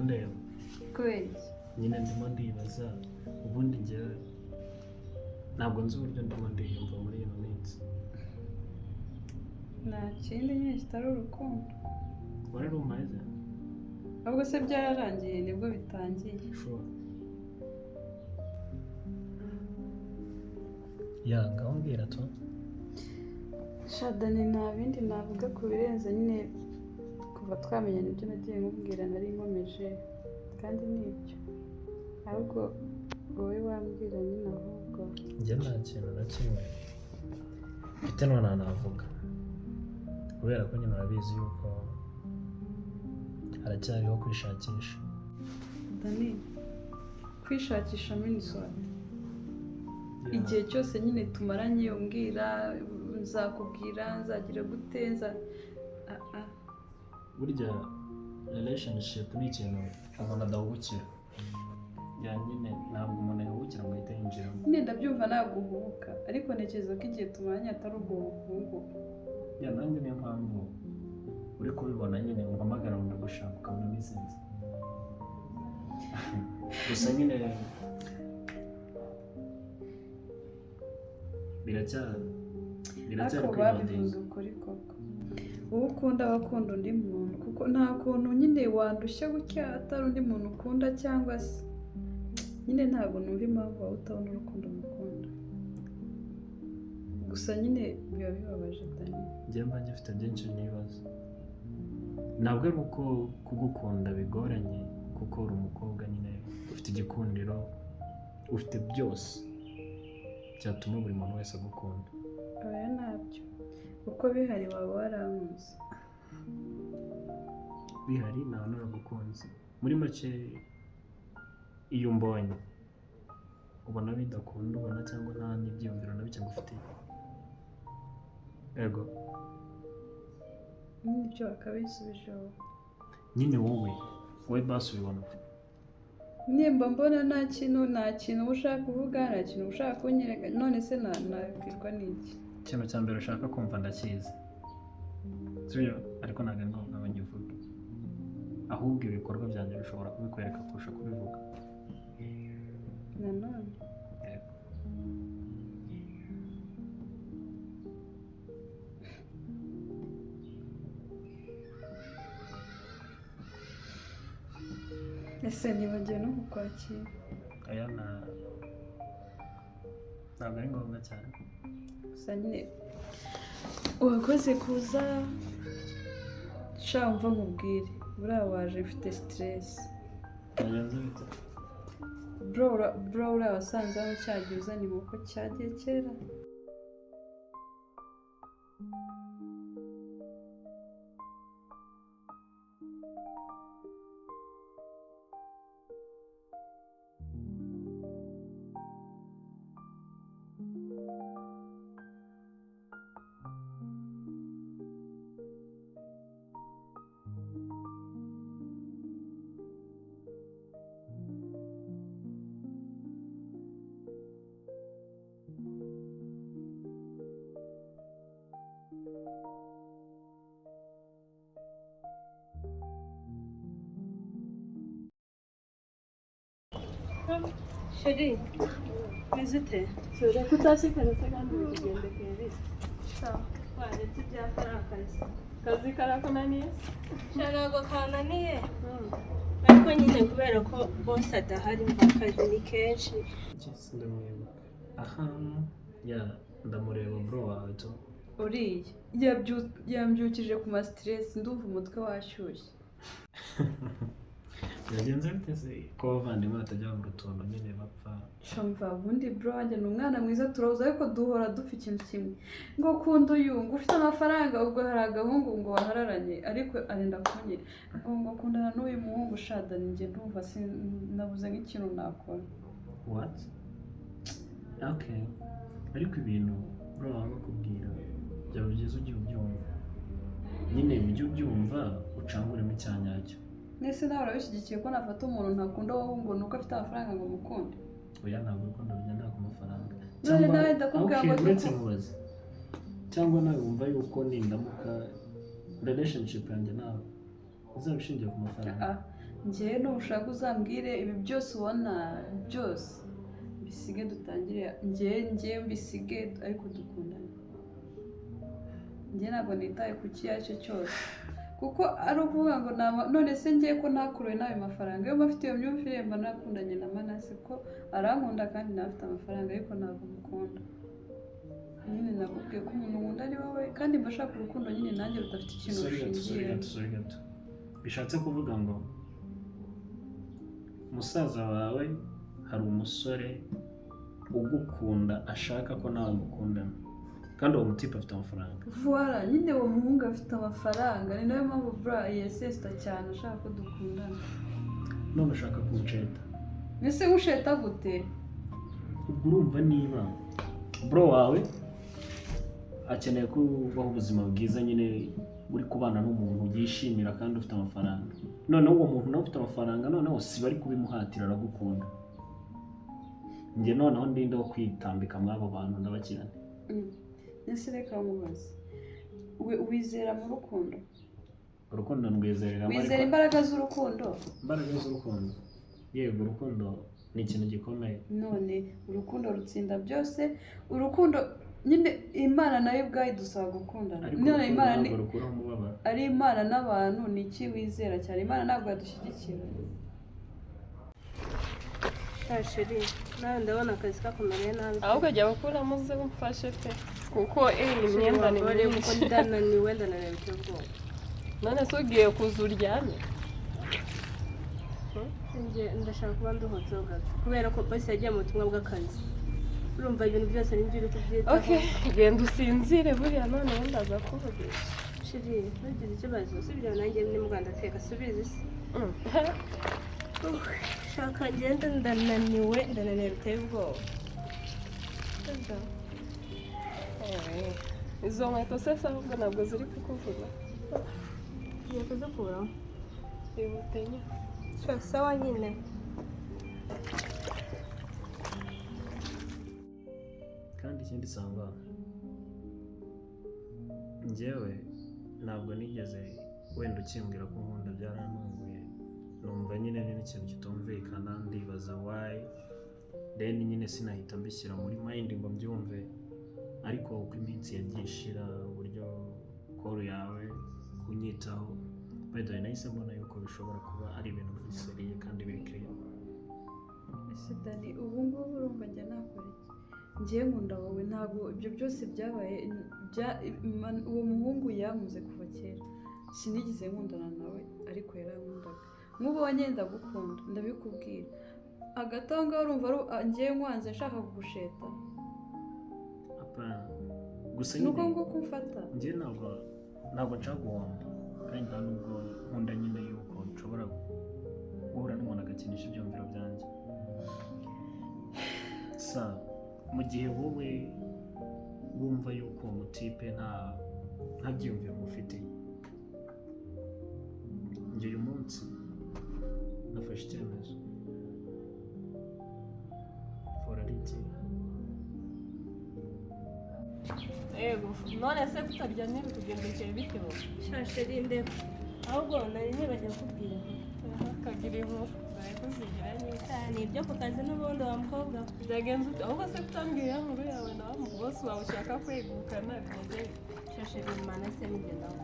Undeba. Kubera iki? Nyine ndimo ndibaza, ubundi njyewe ntabwo nzi uburyo ndimo ndiyumva muri ino minsi. Nta kindi nyine kitari urukundo. Wari umaze? Ahubwo se byararangiye nibwo bitangiye. Sure. Ya, ngaho mbwira tu. Shadani, nta bindi navuga ku birenze nyine kuva twamenyana ibyo nagiye nkubwira nari nkomeje kandi ni ibyo. Ahubwo wowe wambwira nyine ahubwo. Njye nta kintu na kimwe mfite nonaha navuga, kubera ko nyine urabizi yuko haracyariho kwishakisha. Dani, kwishakisha minisoni igihe cyose nyine tumaranye umbwira nzakubwira nzagira gute nza ah, ah. Burya relationship ni ikintu umuntu adahubukira. Ya, nyine ntabwo umuntu yahubukira ngo ahite yinjiramo. Nyine ndabyumva ntabwo uhubuka, ariko ntekereza ko igihe tumaranye atari uguhubuka ubu ngubu. Ya, nanjye niyo mpamvu uri kubibona nyine umpamagara ngo ndagushaka ukabona nisenze. Gusa nyine biracyari Ariko babivuze ukuri koko, wowe ukunda abakunda undi muntu, kuko nta kuntu nyine wandushya gutya atari undi muntu ukunda, cyangwa se nyine ntabwo numva impamvu waba utabona urukundo mukunda. Gusa nyine biba bibabaje Dani. Njye mba ngifite byinshi n'ibibazo. Ntabwo ari uko kugukunda bigoranye, kuko uri umukobwa nyine ufite igikundiro, ufite byose byatuma buri muntu wese agukunda. Oya ntabyo, kuko bihari waba warankunze. Bihari naba naragukunze. Muri make iyo umbonye ubona bidakunda, ubona cyangwa nta n'ibyiyumviro na bike ngufitiye. Yego. Nyine ibyo bakabisubije wowe. Nyine wowe basi ubibona. Nimba mbona nta kintu uba ushaka kuvuga, nta kintu uba ushaka kunyereka, none se nabwirwa n'iki? Ikintu cya mbere ushaka kumva ndakizi, sibyo? Ariko ntabwo ari ngombwa ngo ngivuge, ahubwo ibikorwa byanjye bishobora kubikwereka kurusha kubivuga. Nanone Yego. Ese nibagiwe no kukwakira? Aya ntabwo ari ngombwa cyane. Gusa nyine wakoze kuza. Sha mva nkubwire, buriya waje mfite stress. Byagenze bite? Bro, uriya wasanze aho cyagiye uzana inkoko cyagiye kera. Chérie, meze ute? Sore kutashye kare se kandi uri kugendekeye bite? Waretse ibyapa ari akazi. Kazi karakunaniye se? Sha ntabwo kananiye, ariko nyine kubera ko bose adahari mva akazi ni kenshi. Ndamwibuka. Aha, ya, ndamureba bro wawe tu. Uriya yambyukije ku ma stress, ndumva umutwe washyushye. Byagenze bite se ko abavandimwe batajya babura utuntu nyine bapfa? Mva ubundi bro wanjye ni umwana mwiza turahuza, ariko duhora dupfa ikintu kimwe, ngo kunda uyu ngo ufite amafaranga, ubwo hari agahungu ngo wahararanye ariko arenda kunyira ngo kundana n'uyu muhungu. Shadani, njye ndumva nabuze nk'ikintu nakora. What? Okay, ariko ibintu bro wanga kubwira byaba byiza ugiye ubyumva nyine, ujye ubyumva ucanguremo icyanyacyo. Nese nawe urabishyigikiye ko nafata umuntu ntakunda wowe ngo ni uko afite amafaranga ngo mukunde? Oya, ntabwo urukundo rugenda ku mafaranga. None nawe ndakubwira ngo uretse nkubaze, cyangwa nawe wumva yuko nindamuka relationship yanjye nawe izaba ishingiye ku mafaranga? Njyewe nushaka uzambwire ibi byose ubona byose mbisige, dutangire. Njyewe mbisige ariko dukundane. Njye ntabwo nitaye ku cyo ari cyo cyose, kuko ari ukuvuga ngo none se ngiye ko nakuruwe n'ayo mafaranga? Iyo mba afite iyo myumvire, mba nakundanye na Manase ko arankunda kandi nawe afite amafaranga, ariko ntabwo mukunda nyine. Nakubwiye ko umuntu nkunda ari wowe, kandi mba ashaka urukundo nyine nanjye rudafite ikintu Sorry gato, sorry rushingiyeho. gato, sorry gato. Bishatse kuvuga ngo musaza wawe hari umusore ugukunda, ashaka ko nawe mukundana, kandi uwo mutipe afite amafaranga. Voilà nyine, uwo muhungu afite amafaranga, ni nayo mpamvu bra yesesita cyane ashaka ko dukundana. None ushaka kunsheta? Mbese usheta gute? Ubwo urumva, niba bro wawe akeneye kubaho ubuzima bwiza nyine, uri kubana n'umuntu yishimira kandi ufite amafaranga, noneho uwo muntu nawe ufite amafaranga, noneho si bari kubimuhatira, aragukunda. Njye noneho ndinde wo kwitambika muri abo bantu? Ndabakirane. Ese reka nkubaze, wizera mu rukundo? Urukundo ndwizereramo. Wizera Ariko imbaraga z'urukundo? Imbaraga z'urukundo, yego, urukundo ni ikintu gikomeye. None urukundo rutsinda byose. Urukundo nyine, Imana nayo ubwayo idusaba gukundana. Ariko None urukundo Imana ni ntabwo rukuraho umubabaro. Ari Imana n'abantu, ni iki wizera cyane? Imana ntabwo yadushyigikira? Sha chérie, nawe ndabona akazi kakumereye nabi. Ahubwo jya gukuramo uze umfashe pe, kuko iyi myenda ni Wambabariye kuko myinshi. Ndananiwe, ndananiwe biteye ubwoba. None se ugiye kuza uryame? Njye ndashaka kuba nduhutseho gato, kubera ko boss yagiye mu butumwa bw'akazi, urumva ibintu byose nibyo uri kubyitaho. Okay, genda usinzire, buriya noneho ndaza kuvugisha. Chérie, ntugire ikibazo, usibye nanjye ni mu Rwanda ateka subiza isi. Shaka ngende, ndananiwe, ndananiwe biteye ubwoba. Izo nkweto se se ahubwo ntabwo ziri kukuvuna? Ngiye kuzikuraho. Ihute nyine. Sha, sawa nyine. Kandi ikindi sangwa, njyewe ntabwo nigeze, wenda ukimbwira ko nkunda byarantunguye, numva nyine ni n'ikintu kitumvikana, ndibaza why. Then nyine sinahita mbishyira muri mind ngo mbyumve, ariko uko iminsi yagiye ishira, uburyo call yawe kunyitaho, by the way, nahise mbona yuko bishobora kuba ari ibintu biri sérieux kandi biri clear. Ese Dani, ubu ngubu urumva njya nakora iki? Ngiye nkunda wowe, ntabwo ibyo byose byabaye uwo muhungu yankunze kuva kera, sinigeze nkundana nawe ariko yarankundaga. Nk'ubonye ndagukunda, ndabikubwira. Hagati aho ngaho urumva ngiye nkwanze nshaka kugusheta? Apana, gusa Ni uko nyine nguko umfata. Njye ntabwo nshaka guhomba, kandi nta nubwo nkunda nyine yuko nshobora guhura n'umuntu agakinisha ibyumviro byanjye. Sa mu gihe wowe wumva yuko uwo mutipe nta byiyumviro mufite, njye uyu munsi nafashe icyemezo forariti. Yego, none se kutaryamye bikugendekeye bite wowe? Sha chérie, ndeba, ahubwo nari nibagiwe kukubwira. Kagira inkuru, dore ko zigira nyinshi. Cyane ibyo ku kazi n'ubundi wa mukobwa we. Byagenze ute ahubwo se kutambwira ya nkuru yawe nawe mu boss wawe ushaka kwegukana, bimeze bite? Sha chérie, Manase bigendaho.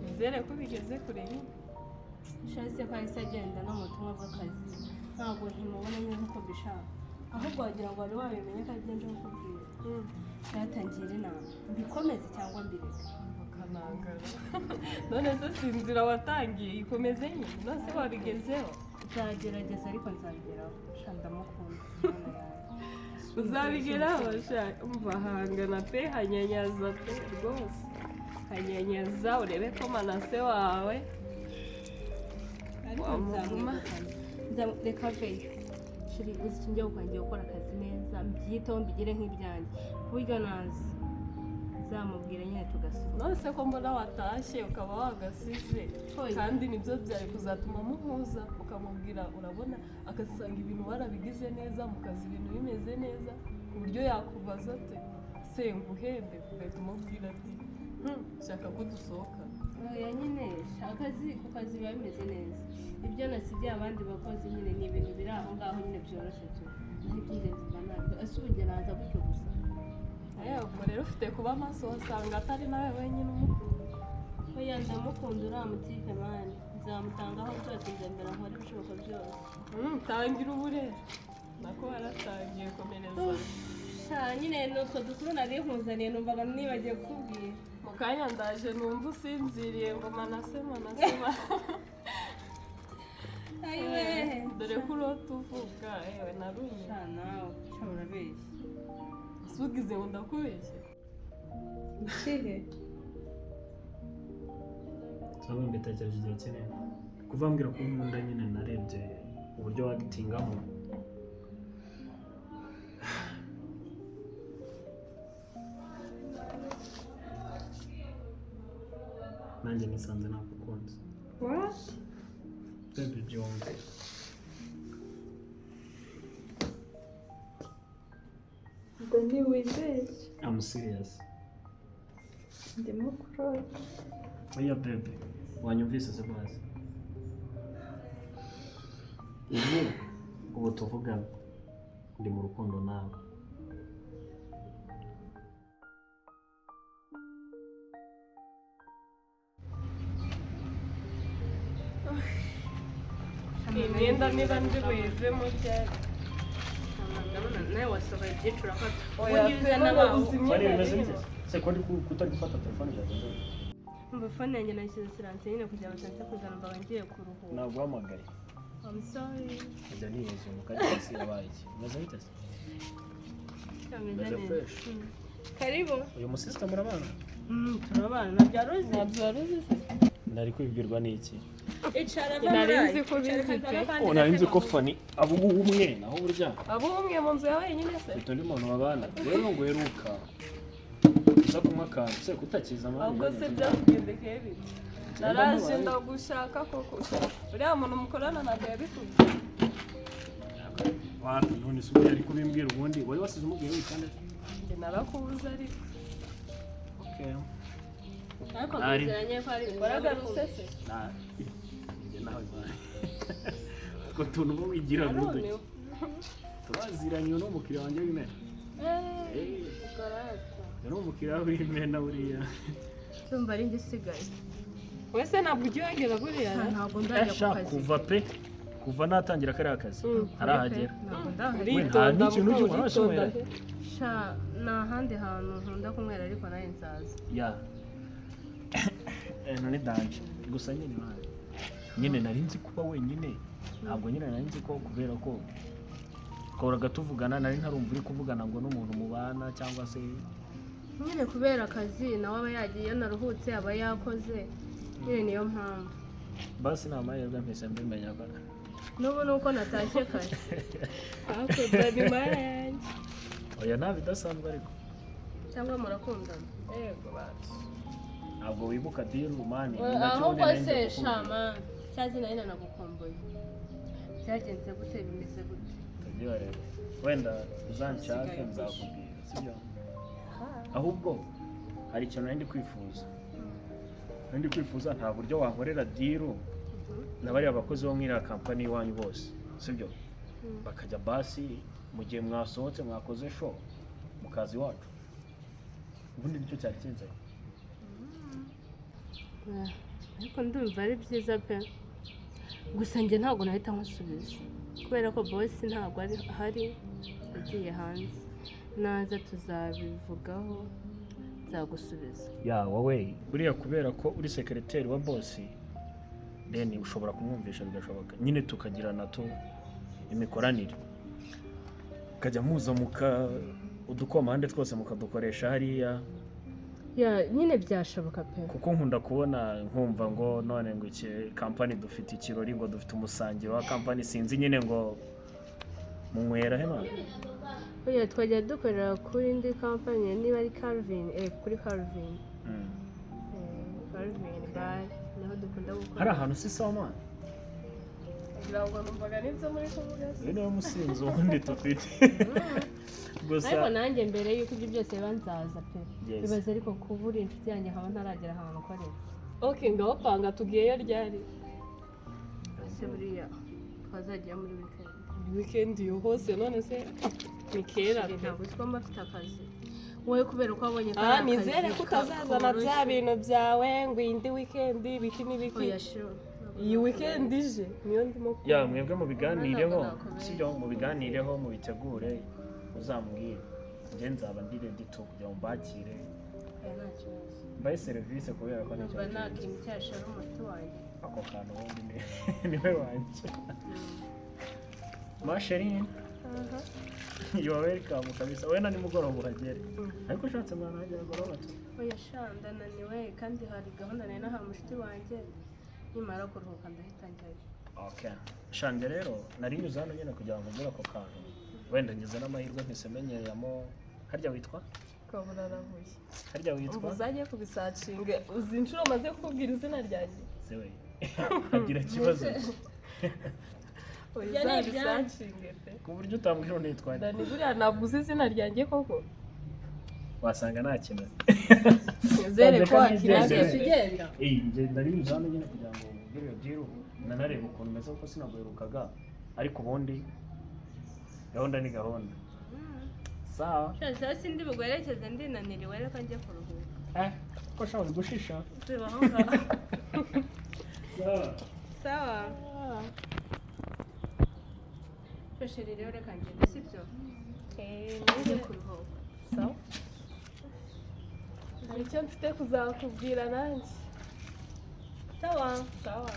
Nizere ko bigeze kure nyine. Sha se ko ahise agenda no mu butumwa bw'akazi, ntabwo ntimubona nyine nk'uko mbishaka, ahubwo wagira ngo wari wabimenye ko agenda kukubwira. Byatangira inama, mbikomeze cyangwa mbireke? Bakanangara. None se si inzira watangiye, ikomeze nyine. None se wabigezeho? Nzagerageza, ariko nzabigeraho. Sha, ndamukunda, Imana yanjye. Uzabigeraho sha, umva, hangana pe, hanyanyaza pe, rwose hanyanyaza urebe ko Manase wawe Ariko wamuguma. nzamwegukana. Reka veyo chérie, uzi icyo ngiye gukora? Ngiye gukora akazi neza, mbyiteho, mbigire nk'ibyanjye, ku buryo nazi nzamubwira nyine tugasura. None se ko mbona watashye ukaba wagasize? Oya. Kandi nibyo byari kuzatuma muhuza, ukamubwira, urabona agasanga ibintu warabigize neza mu kazi, ibintu bimeze neza, ku buryo yakubaza ati: "Se nguhembe?" Ugahita umubwira ati: "Shaka ko dusohoka." Oya nyine, akazi ku kazi biba bimeze neza. Ibyo nasigiye abandi bakozi nyine ni ibintu biri aho ngaho nyine byoroshye tu, naho iby'ingenzi mba nabyo. Ese ubu njye naza gutyo gusa? Ubwo rero ufite kuba maso, wasanga atari nawe wenyine umukunda. Oya, ndamukunda uriya mutipe man, nzamutangaho byose, nzemera nkore ibishoboka byose. Tangira uburere nako waratangiye, komereza. Sha nyine ni utwo dukuru nari nkuzaniye, numvaga nibagiye kukubwira. Mu kanya ndaje numva usinziriye ngo manase manase. Ayiwe. Dore ko urota uvuga, ewe narumiwe. Sha nawe sha urabeshya. Ese ugize ngo ndakubeshye? Ikihe? Cyangwa mbitekereje igihe kinini kuva mbwira ko nkunda nyine, narebye uburyo wagitingamo. Nanjye nisanze nagukunze. What? Baby, byumve. Dani, wibeshye. I'm serious. Ndimo kurota. Oya baby, wanyumvise se basi? Ubu tuvugana ndi mu rukundo nawe. Iyi myenda niba ndi buyivemo ryari? Ndabona nawe wasohoye byinshi, urakora. Oya, Ubundi pe, uzana none bawo. uzi imyenda Fani, bimeze irimo. bite se? Ko ndi kutari gufata telefone, byagenze bite? Umva, phone yanjye nashyize silencieux nyine kugira ngo ntaza kuzana, mbaga ngiye kuruhuka. Naguhamagaye. I'm sorry. Nkajya nibaza mu kanya se yabaye iki. Bimeze bite se? Kameze Meze neza. fresh. Karibu. Uyu musisita murabana? Turabana, ntabyo wari uzi. Ntabyo wari uzi se? Nari kwibwirwa n'iki? Icara va Nari muri nzi ko ayo. ubizi Icara pe. kandi Oh, nari nzi ko gatebe. Fani aba ubu umwe, naho burya Abo umwe mu nzu ya wenyine se? ufite undi muntu babana. Rero ngo uheruka uza kunywa akantu se kutakiza amani. Ahubwo se byakugendekeye bite? Naraje ndagushaka koko. Uriya muntu mukorana ntabwo yabikubwiye? Wapi, none se ubu yari kubimbwira? Ubundi wari wasize umubwiye wikande. Njye narakubuze ariko. Okay. Ariko Ari. tuziranye ko ari ibintu Waragarutse se? Na njye nawe mani. Utwo tuntu uba wigira Narumiwe. n'uduki. Turaziranye, uyu ni umukiriya wanjye w'imena. Eh, uyu ni umukiriya w'imena buriya. Ndumva ari njye usigaye. Wese ntabwo ujya uhagera buriya? Ntabwo ndajya ku Sha, kazi. kuva pe, kuva natangira kariya kazi ntarahagera. Ntabwo ndahagera. We, nta Uritonda n'ikintu muko, ujya uritonda. unywera. Sha, ni ahandi hantu nkunda kunywera ariko nawe nzaza. Ya, none danje gusa nyine man. Nyine nari nzi kuba wenyine, ntabwo nyine nari nzi ko kubera ko twahoraga tuvugana, nari ntarumva uri kuvugana ngo n'umuntu mubana cyangwa se. Nyine kubera akazi, nawe aba yagiye, iyo naruhutse aba yakoze nyine, niyo mpamvu. Basi ni amahirwe mpise mbimenya ko N'ubu ni uko natashye kare. Hakurya ni mara yanjye. Oya, nta bidasanzwe ariko. Cyangwa murakundana? Yego bacu. Ntabwo wibuka deal man, ni nacyo Ahubwo ubundi nari se ngiye kukubwira. shama cyazi nari nanagukumbuye, byagenze gute, bimeze gute? Tubyihorere, wenda uzanshake Usigaye nzakubwira, sibyo? Ahubwo hari ikintu nari ndi kwifuza, nta buryo wankorera deal na bariya bakozi bo muri iriya kampani iwanyu bose, sibyo? Bakajya basi mu gihe mwasohotse mwakoze show mukaza iwacu, ubundi nicyo cyari kinzanye. Ariko ndumva ari byiza pe, gusa njye ntabwo nahita nkusubiza kubera ko boss ntabwo ari ahari, yagiye hanze. Naza tuzabivugaho, nzagusubiza. Ya, wowe buriya kubera ko uri sekereteri wa boss, then ushobora kumwumvisha bigashoboka nyine, tukagirana tu imikoranire, mukajya muza muka udukomande twose mukadukoresha hariya. Ya, nyine byashoboka pe. Kuko nkunda kubona nkumva ngo none ngo iki kampani dufite ikirori, ngo dufite umusangiro wa kampani, sinzi nyine ngo munywera he mwana? Oya, twajya dukorera kuri indi kampani, niba ari Calvin, kuri Calvin. Calvin bar niho dukunda gukora. Hari ahantu si sawa mwana? Kugira ngo numvaga n'ibyo muri kuvuga se. Uyu niwe musinzi ubundi dufite gusa. Ariko nanjye mbere y'uko ibyo byose biba nzaza pe. Yes. Bibaze ariko kuba uri inshuti yanjye nkaba ntaragera ahantu ukorera. Ok, ngaho panga, tugiyeyo ryari? Ese buriya twazajya muri weekend? Weekend yo hose, none se ni kera pe. Ntabwo uzi ko mba mfite akazi wowe, kubera ko wabonye ko Ah, ari akazi nizere ko utazazana bya koroshye. bintu byawe ngo indi weekend ibiki n'ibiki. Oya, sure. Iyi weekend ije niyo ndimo Ya, mwebwe mubiganireho. Ntabwo nakubeshya. Sibyo, mubiganireho, mubitegure, uzambwire, njye nzaba ndi ready to kugira ngo mbakire. Oya, nta kibazo. Mbahe serivisi kubera ko Numva nicyo nta kintu cyashara umuti wanjye. Ako kantu ubundi niwe wanjye. Ma chérie, you are welcome kabisa. Wowe na nimugoroba uhagere, ariko ushatse mwanahagera agoroba tu. Oya sha, ndananiwe kandi hari gahunda nari nahawe mushiti wanjye. Nimara kuruhuka ndahita njyayo. Okay, shange rero nari nyuze hano nyine kugira ngo ngure ako kantu, wenda ngize n'amahirwe mpise menyeramo. Harya witwa? Ukabura arahuye. Harya Ubu witwa? Uzajye kubisacinga. Uzi inshuro maze kukubwira izina ryanjye? Zewe agira ikibazo. Oya, Ibyo ni ibyanyu. uzabisacinge pe. Ku buryo utambwira unitwa nde? Dani, buriya ntabwo uzi izina ryanjye koko? Wasanga nta kintu. Nizere ko wakinaga. Nizere. Ugenda? Eh, njye nari nyuze hano nyine kugira ngo ngire iyo deal, nanarebe ukuntu umeze kuko sinaguherukaga, ariko ubundi gahunda ni gahunda. Sawa. Sha, sindi buguherekeze, ndinaniriwe, reka njye kuruhuka. Eh, ko shaho gushisha. Ziba aho ngaho. Sawa. Sawa chérie, rero reka ngende, sibyo? Njye kuruhuka. Sawa, hari icyo mfite kuzakubwira nanjye. Sawa. Sawa.